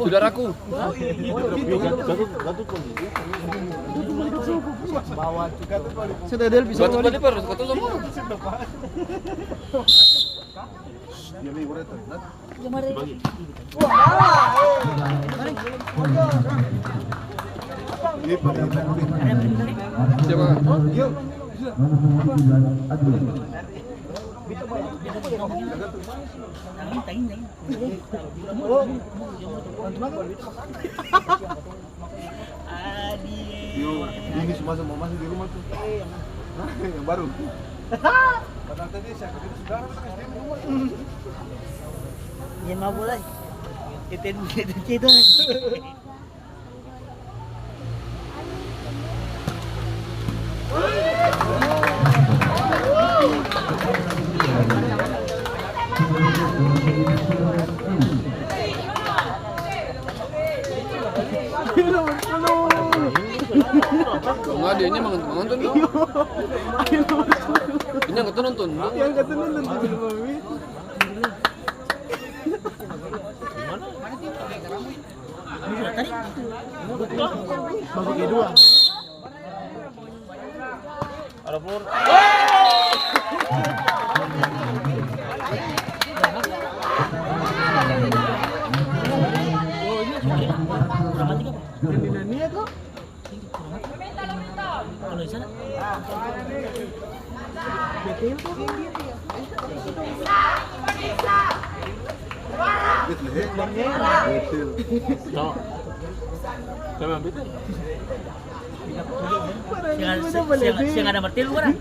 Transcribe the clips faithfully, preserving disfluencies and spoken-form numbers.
Sudaraku. Saya dari Delpi, Gatot Bali, Pak, harus ketemu sama. Siapa? Yo, ini su masa mau masuk di rumah tuh. Yang baru. Padahal tadi saya kata saudara, tapi S D M rumah. Dia mabuk lai. Itu, itu, itu orang. Enggak, dianya mangan-mangan tuh, no. Ini yang kata nonton, no. Yang kata nonton di film ini. Bagi kedua. Yang di Narnia tuh? Betul. Siapa yang betul? Seng ada, seng, seng ada martelu, orang.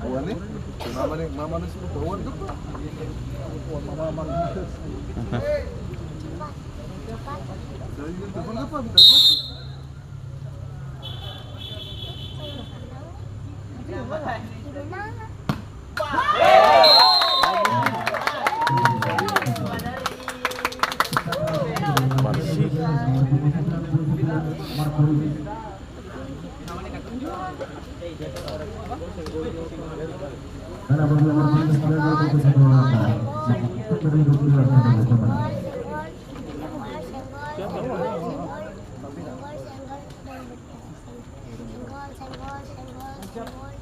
Kawan ni, mama ni, mama ni suruh kawan tu. Mama, mama. Dari dia telepon apa? Minta mati.